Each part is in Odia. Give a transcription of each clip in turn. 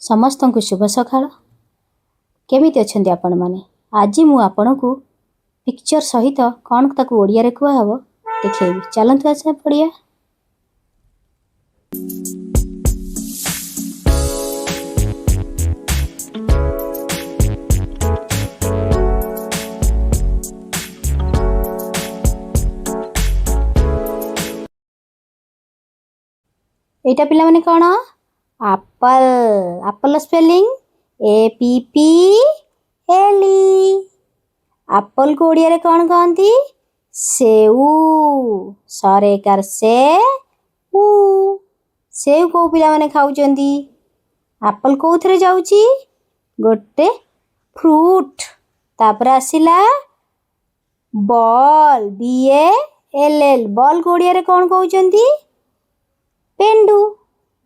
ସମସ୍ତଙ୍କୁ ଶୁଭ ସକାଳ। କେମିତି ଅଛନ୍ତି ଆପଣମାନେ? ଆଜି ମୁଁ ଆପଣଙ୍କୁ ପିକ୍ଚର ସହିତ କ'ଣ ତାକୁ ଓଡ଼ିଆରେ କୁହାହେବ ଦେଖେଇବି। ଚାଲନ୍ତୁ ଆସ ପଢ଼ିବା। ଏଇଟା ପିଲାମାନେ କ'ଣ? ଆପଲ୍। ଆପଲ୍ର ସ୍ପେଲିଂ APPLE। ଆପଲ୍କୁ ଓଡ଼ିଆରେ କ'ଣ କହନ୍ତି? ସେଉ। ସରେ କାର ସେ ଉ। ସେଉ କେଉଁ ପିଲାମାନେ ଖାଉଛନ୍ତି? ଆପଲ୍ କେଉଁଥିରେ ଯାଉଛି? ଗୋଟେ ଫ୍ରୁଟ୍। ତାପରେ ଆସିଲା ବଲ୍, BALL। ବଲ୍କୁ ଓଡ଼ିଆରେ କ'ଣ କହୁଛନ୍ତି? ପେଣ୍ଡୁ।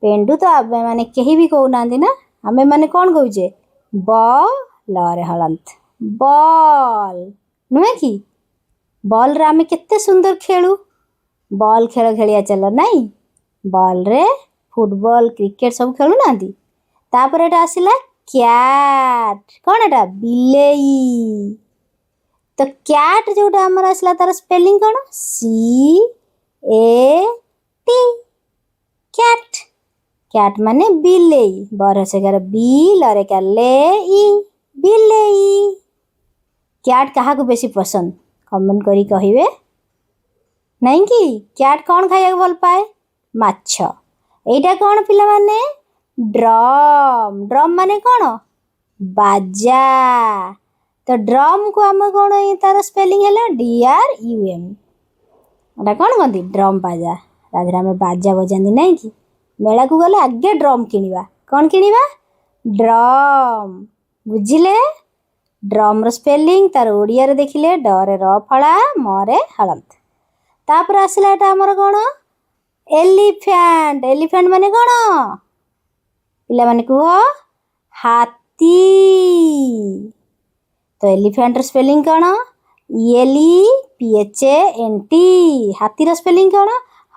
ପେଣ୍ଡୁ ତ ଆମେ ମାନେ କେହି ବି କହୁନାହାନ୍ତି ନା? ଆମେମାନେ କ'ଣ କହୁଛେ? ବ ଲରେ ହଳନ୍ତ, ବଲ୍, ନୁହେଁ କି? ବଲ୍ରେ ଆମେ କେତେ ସୁନ୍ଦର ଖେଳୁ। ବଲ୍ ଖେଳ ଖେଳିବା ଚାଲ, ନାଇଁ? ବଲ୍ରେ ଫୁଟବଲ୍, କ୍ରିକେଟ ସବୁ ଖେଳୁନାହାନ୍ତି? ତାପରେ ଏଇଟା ଆସିଲା କ୍ୟାଟ୍। କ'ଣ ଏଟା? ବିଲେଇ। ତ କ୍ୟାଟ୍ ଯେଉଁଟା ଆମର ଆସିଲା, ତାର ସ୍ପେଲିଂ କ'ଣ? CAT, cat। Cat ମାନେ ବିଲେଇ। ବରସେକାର ବି, ଲରେକାର ଲେ ଇ, ବିଲେଇ। କ୍ୟାଟ୍ କାହାକୁ ବେଶୀ ପସନ୍ଦ, କମେଣ୍ଟ କରି କହିବେ, ନାଇଁ କି? କ୍ୟାଟ୍ କ'ଣ ଖାଇବାକୁ ଭଲ ପାଏ? ମାଛ। ଏଇଟା କ'ଣ ପିଲାମାନେ? ଡ୍ରମ୍। ଡ୍ରମ୍ ମାନେ କ'ଣ? ବାଜା। ତ ଡ୍ରମ୍କୁ ଆମେ କ'ଣ, ତାର ସ୍ପେଲିଂ ହେଲା DRUM। ଏଟା କ'ଣ କହନ୍ତି? ଡ୍ରମ୍, ବାଜା। ତା ଦେହରେ ଆମେ ବାଜା ବଜାନ୍ତି, ନାଇଁ କି? ମେଳାକୁ ଗଲେ ଆଗେ ଡ୍ରମ୍ କିଣିବା। କ'ଣ କିଣିବା? ଡ୍ରମ୍। ବୁଝିଲେ? ଡ୍ରମ୍ର ସ୍ପେଲିଂ ତାର ଓଡ଼ିଆରେ ଦେଖିଲେ ଡରେ ର ଫଳା, ମରେ ହଳନ୍ତ। ତାପରେ ଆସିଲା ଏଟା ଆମର କ'ଣ? ଏଲିଫ୍ୟାଣ୍ଟ। ଏଲିଫ୍ୟାଣ୍ଟ ମାନେ କ'ଣ ପିଲାମାନେ କୁହ? ହାତୀ। ତ ଏଲିଫ୍ୟାଣ୍ଟର ସ୍ପେଲିଂ କ'ଣ? ELEPHANT। ହାତୀର ସ୍ପେଲିଂ କ'ଣ?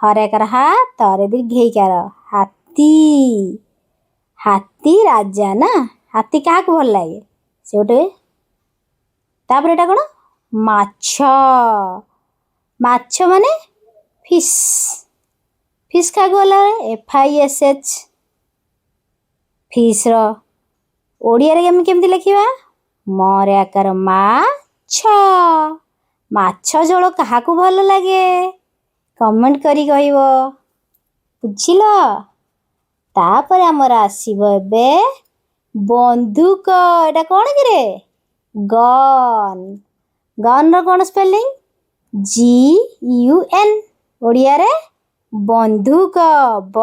ହରେକାର ହା, ତରେ ଦୀର୍ଘେଇକାର, ହାତୀ। ହାତୀ ରାଜା ନା? ହାତୀ କାହାକୁ ଭଲ ଲାଗେ? ସେ ଗୋଟେ। ତାପରେ ଏଇଟା କ'ଣ? ମାଛ। ମାଛ ମାନେ ଫିସ୍। ଫିସ୍ କାହାକୁ ଭଲ ଲାଗେ? FISH। ଫିସ୍ର ଓଡ଼ିଆରେ ଆମେ କେମିତି ଲେଖିବା? ମରେ ଆକାର, ମାଛ। ମାଛ ଝୋଳ କାହାକୁ ଭଲ ଲାଗେ, କମେଣ୍ଟ କରି କହିବ। ବୁଝିଲ? ତାପରେ ଆମର ଆସିବ ଏବେ ବନ୍ଧୁକ। ଏଇଟା କ'ଣ କିରେ? ଗନ୍। ଗନ୍ର କ'ଣ ସ୍ପେଲିଂ? GUN। ଓଡ଼ିଆରେ ବନ୍ଧୁକ, ବ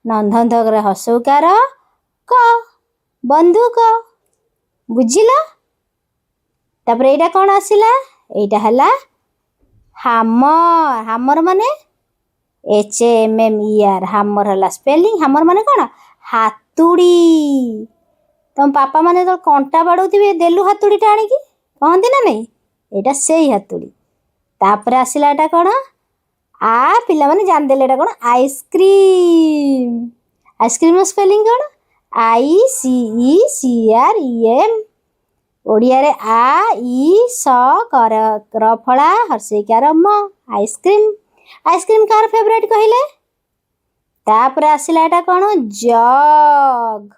ନନ୍ଧରେ ହସଉକାର କ, ବନ୍ଧୁକ। ବୁଝିଲ? ତାପରେ ଏଇଟା କ'ଣ ଆସିଲା? ଏଇଟା ହେଲା ହାମର। ହାମର ମାନେ HAMMER, hammer ହେଲା ସ୍ପେଲିଂ। ହାମର ମାନେ କ'ଣ? ହାତୁଡ଼ି। ତମ ବାପା ମାନେ ଯେତେବେଳେ କଣ୍ଟା ବାଡ଼ଉଥିବେ, ଦେଲୁ ହାତୁଡ଼ିଟା ଆଣିକି କହନ୍ତି ନା ନାଇଁ? ଏଇଟା ସେଇ ହାତୁଡ଼ି। ତାପରେ ଆସିଲା ଏଇଟା କ'ଣ? ଆ ପିଲାମାନେ ଜାଣିଦେଲେ ଏଇଟା କ'ଣ? ଆଇସ୍କ୍ରିମ୍। ଆଇସ୍କ୍ରିମ୍ର ସ୍ପେଲିଂ କ'ଣ? ICECREM। ଓଡ଼ିଆରେ ଆ ଇ ସ କର ର ଫଳା ହର୍ଷେଇକାର ମ, ଆଇସ୍କ୍ରିମ୍। ଆଇସ୍କ୍ରିମ୍ କାହାର ଫେଭରାଇଟ୍ କହିଲେ? ତାପରେ ଆସିଲା ଏଇଟା କ'ଣ? ଜଗ୍।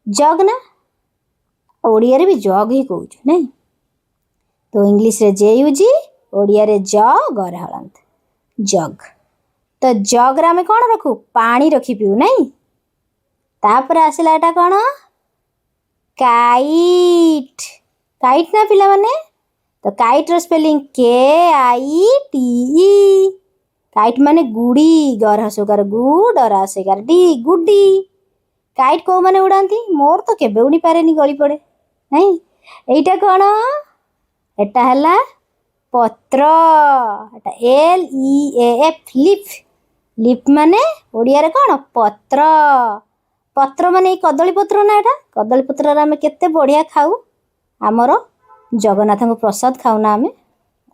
ଜଗ୍ ନା? ଓଡ଼ିଆରେ ବି ଜଗ୍ ହିଁ କହୁଛୁ, ନାଇଁ? ତ ଇଂଲିଶରେ JUG, ଓଡ଼ିଆରେ ଜ ଗରେ ହଳନ୍ତ, ଜଗ୍। ତ ଜଗ୍ରେ ଆମେ କ'ଣ ରଖୁ? ପାଣି ରଖି ପିଉ, ନାଇଁ? ତାପରେ ଆସିଲା ଏଇଟା କ'ଣ? କାଇଟ୍। କାଇଟ୍ ନା ପିଲାମାନେ? ତ କାଇଟ୍ର ସ୍ପେଲିଂ KITE। Kite ମାନେ ଗୁଡ଼ି। ଗର ସୁକାର ଗୁ, ଡରା ସେକାର ଡି, ଗୁଡ଼ି। କାଇଟ୍ କେଉଁମାନେ ଉଡ଼ାନ୍ତି? ମୋର ତ କେବେ ଉଡ଼ି ପାରେନି, ଗଳି ପଡ଼େ, ନାଇଁ? ଏଇଟା କ'ଣ? ଏଟା ହେଲା ପତ୍ର। ଏଟା LEAF, leaf. Leaf ମାନେ ଓଡ଼ିଆରେ କ'ଣ? ପତ୍ର। ପତ୍ର ମାନେ ଏଇ କଦଳୀ ପତ୍ର ନା ଏଟା? କଦଳୀ ପତ୍ରରେ ଆମେ କେତେ ବଢ଼ିଆ ଖାଉ। ଆମର ଜଗନ୍ନାଥଙ୍କ ପ୍ରସାଦ ଖାଉନା ଆମେ?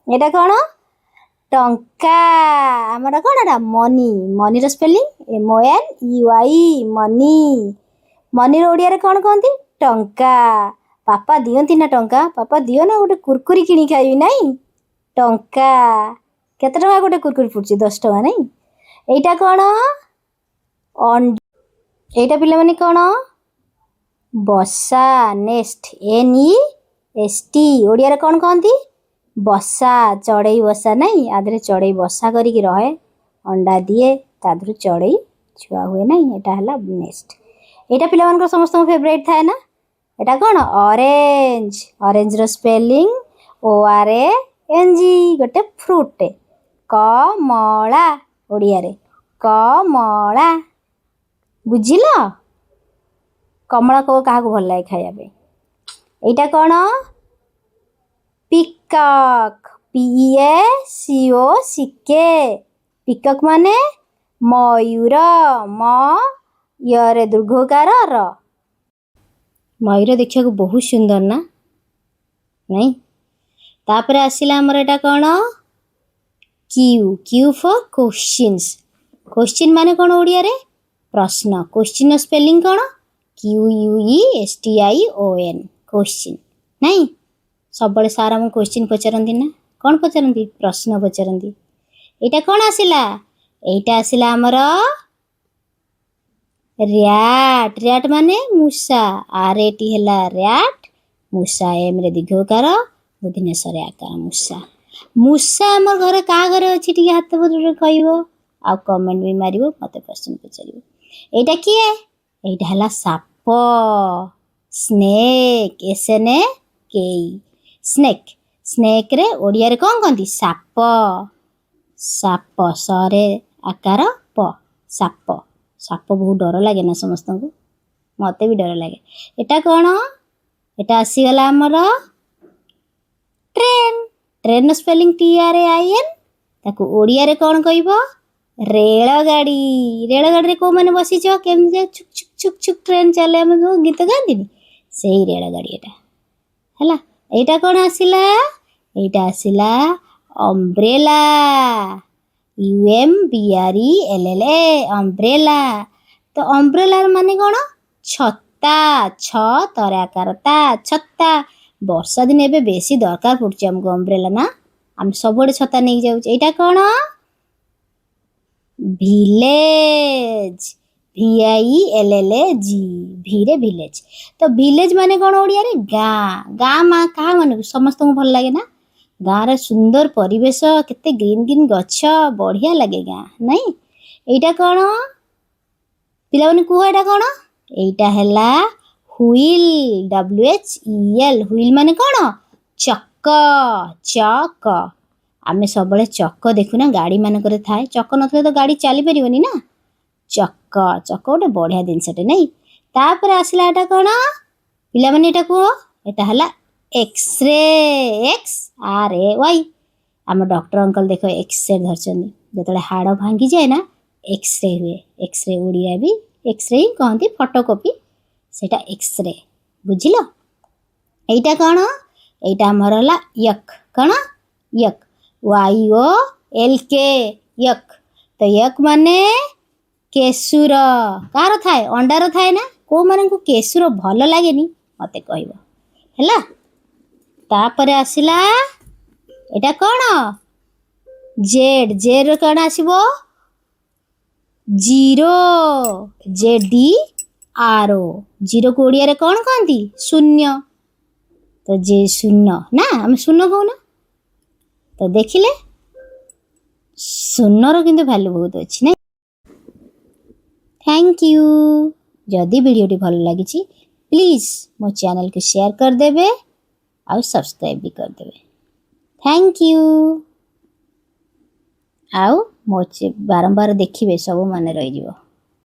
ଏଇଟା କ'ଣ? ଟଙ୍କା। ଆମର କ'ଣ ଏଟା? ମନି। ମନିର spelling MONEY, money. ମନିର ଓଡ଼ିଆରେ କ'ଣ କହନ୍ତି? ଟଙ୍କା। ବାପା ଦିଅନ୍ତି ନା ଟଙ୍କା? ବାପା ଦିଅ ନା, ଗୋଟେ କୁରକୁରି କିଣି ଖାଇବି। ନାଇଁ, ଟଙ୍କା। କେତେ ଟଙ୍କା ଗୋଟେ କୁରକୁରି ପଡ଼ୁଛି? 10 ଟଙ୍କା, ନାଇଁ? ଏଇଟା କ'ଣ? ଏଇଟା ପିଲାମାନେ କ'ଣ? ବସା, ନେଷ୍ଟ, NEST। ଓଡ଼ିଆରେ କ'ଣ କହନ୍ତି? ବସା, ଚଢ଼େଇ ବସା, ନାଇଁ? ଆ ଦେହରେ ଚଢ଼େଇ ବସା କରିକି ରହେ, ଅଣ୍ଡା ଦିଏ, ତା ଦେହରୁ ଚଢ଼େଇ ଛୁଆ ହୁଏ, ନାଇଁ? ଏଇଟା ହେଲା ନେଷ୍ଟ। ଏଇଟା ପିଲାମାନଙ୍କର ସମସ୍ତଙ୍କ ଫେଭରାଇଟ୍ ଥାଏ ନା? ଏଇଟା କ'ଣ? ଅରେଞ୍ଜ। ଅରେଞ୍ଜର ସ୍ପେଲିଂ ORANG। ଗୋଟେ ଫ୍ରୁଟଟେ, କମଳା। ଓଡ଼ିଆରେ କମଳା, ବୁଝିଲ? କମଳା କୋଉ କାହାକୁ ଭଲ ଲାଗେ ଖାଇବା ପାଇଁ? ଏଇଟା କ'ଣ? Peacock, PEACOCK। Peacock ମାନେ ମୟୂର। ମ ୟରେ ଦୀର୍ଘକାର ର। ମୟୂର ଦେଖିବାକୁ ବହୁତ ସୁନ୍ଦର ନା ନାଇଁ? ତାପରେ ଆସିଲା ଆମର ଏଇଟା କ'ଣ? Q, Q for questions। Question ମାନେ କ'ଣ ଓଡ଼ିଆରେ? ପ୍ରଶ୍ନ। କୋଶ୍ଚିନ୍ର ସ୍ପେଲିଂ କ'ଣ? QUESTION, question, ନାଇଁ? ସବୁବେଳେ ସାର୍ ଆମକୁ କୋଶ୍ଚିନ୍ ପଚାରନ୍ତି ନା? କ'ଣ ପଚାରନ୍ତି? ପ୍ରଶ୍ନ ପଚାରନ୍ତି। ଏଇଟା କ'ଣ ଆସିଲା? ଏଇଟା ଆସିଲା ଆମର ର୍ୟାଟ୍। ର୍ୟାଟ୍ ମାନେ ମୂଷା। ଆର୍ ଏ ଟି ହେଲା ର୍ୟାଟ୍, ମୂଷା। ଏମ୍ରେ ଦୀର୍ଘକାର, ମୂର୍ଦ୍ଧନ୍ୟ ଆକାର, ମୂଷା। ମୂଷା ଆମ ଘରେ, କାହା ଘରେ ଅଛି? ଟିକେ ହାତ ପତ୍ରରେ କହିବ ଆଉ କମେଣ୍ଟ ବି ମାରିବ, ମୋତେ ପ୍ରଶ୍ନ ପଚାରିବ। ଏଇଟା କିଏ? ଏଇଟା ହେଲା ସାପ, ସ୍ନେକ୍, SNAKE, snake. ସ୍ନେକ୍ରେ ଓଡ଼ିଆରେ କ'ଣ କହନ୍ତି? ସାପ। ସାପ, ସରେ ଆକାର ପ, ସାପ। ସାପ ବହୁତ ଡର ଲାଗେ ନା ସମସ୍ତଙ୍କୁ? ମୋତେ ବି ଡର ଲାଗେ। ଏଇଟା କ'ଣ? ଏଇଟା ଆସିଗଲା ଆମର ଟ୍ରେନ୍। ଟ୍ରେନ୍ର ସ୍ପେଲିଂ TRAIN। ତାକୁ ଓଡ଼ିଆରେ କ'ଣ କହିବ? ରେଳଗାଡ଼ି। ରେଳଗାଡ଼ିରେ କେଉଁମାନେ ବସିଛ? କେମିତି ଛୁକ୍ ଛୁକ୍ ଛୁକ୍ ଛୁକ୍ ଟ୍ରେନ୍ ଚାଲେ, ଆମେ ଗୀତ ଗାଆନ୍ତିନି? ସେଇ ରେଳଗାଡ଼ି ଏଇଟା ହେଲା। ଏଇଟା କ'ଣ ଆସିଲା? ଏଇଟା ଆସିଲା ଅମ୍ବ୍ରେଲା, UMBRELLA, umbrella. ତ ଅମ୍ବ୍ରେଲାର ମାନେ କ'ଣ? ଛତା। ଛ ତରେ ଆକାର ତା, ଛତା। ବର୍ଷା ଦିନେ ଏବେ ବେଶୀ ଦରକାର ପଡ଼ୁଛି ଆମକୁ ଅମ୍ବ୍ରେଲା ନା? ଆମେ ସବୁଆଡ଼େ ଛତା ନେଇକି ଯାଉଛେ। ଏଇଟା କ'ଣ? ଭିଲେଜ, VILLAG, ଭିରେ ଭିଲେଜ। ତ ଭିଲେଜ ମାନେ କ'ଣ ଓଡ଼ିଆରେ? ଗାଁ। ଗାଁ ମା କାହା ମାନଙ୍କୁ ସମସ୍ତଙ୍କୁ ଭଲ ଲାଗେ ନା? ଗାଁର ସୁନ୍ଦର ପରିବେଶ, କେତେ ଗ୍ରୀନ୍ ଗ୍ରୀନ୍ ଗଛ, ବଢ଼ିଆ ଲାଗେ ଗାଁ, ନାଇଁ? ଏଇଟା କ'ଣ ପିଲାମାନେ କୁହ? ଏଇଟା କ'ଣ? ଏଇଟା ହେଲା ହୁଇଲ୍, WHEL। Wheel ମାନେ କ'ଣ? ଚକ, ଚକ। ଆମେ ସବୁବେଳେ ଚକ ଦେଖୁନା, ଗାଡ଼ିମାନଙ୍କରେ ଥାଏ। ଚକ ନଥିଲେ ତ ଗାଡ଼ି ଚାଲିପାରିବନି ନା? ଚକ, ଚକ ଗୋଟେ ବଢ଼ିଆ ଜିନିଷଟେ, ନାଇଁ? ତାପରେ ଆସିଲା ଏଇଟା କ'ଣ ପିଲାମାନେ? ଏଇଟା କୁହ। ଏଇଟା ହେଲା ଏକ୍ସରେ, XRAY। ଆମ ଡକ୍ଟର ଅଙ୍କଲ ଦେଖ, ଏକ୍ସରେ ଧରିଛନ୍ତି। ଯେତେବେଳେ ହାଡ଼ ଭାଙ୍ଗିଯାଏ ନା, ଏକ୍ସରେ ହୁଏ। ଏକ୍ସରେ ଓଡ଼ିଆ ବି ଏକ୍ସରେ ହିଁ କହନ୍ତି, ଫଟୋକପି ସେଇଟା ଏକ୍ସରେ, ବୁଝିଲ? ଏଇଟା କ'ଣ? ଏଇଟା ଆମର ହେଲା ୟକ୍। କ'ଣ ୟକ୍? YOLK, ୟକ୍। ତ ୟକ୍ ମାନେ କେଶୁର। କାହାର ଥାଏ? ଅଣ୍ଡାର ଥାଏ ନା? କେଉଁମାନଙ୍କୁ କେଶୁର ଭଲ ଲାଗେନି ମୋତେ କହିବ, ହେଲା? ତାପରେ ଆସିଲା ଏଇଟା କ'ଣ? ଜେଡ୍। ଜେଡ୍ର କ'ଣ ଆସିବ? Zero, ZERO। ଜିରୋକୁ ଓଡ଼ିଆରେ କ'ଣ କହନ୍ତି? ଶୂନ୍ୟ। ତ ଯେ ଶୂନ୍ୟ ନା, ଆମେ ଶୂନ୍ୟ କହୁନା? ତ ଦେଖିଲେ, ଶୂନ୍ୟର କିନ୍ତୁ ଭ୍ୟାଲୁ ବହୁତ ଅଛି, ନାଇଁ? Thank you. ଯଦି ଭିଡ଼ିଓଟି ଭଲ ଲାଗିଛି, ପ୍ଲିଜ୍ ମୋ ଚ୍ୟାନେଲକୁ ସେୟାର କରିଦେବେ ଆଉ ସବସ୍କ୍ରାଇବ୍ ବି କରିଦେବେ। Thank you. ଆଉ ମୋ ବାରମ୍ବାର ଦେଖିବେ, ସବୁ ମନେ ରହିଯିବ।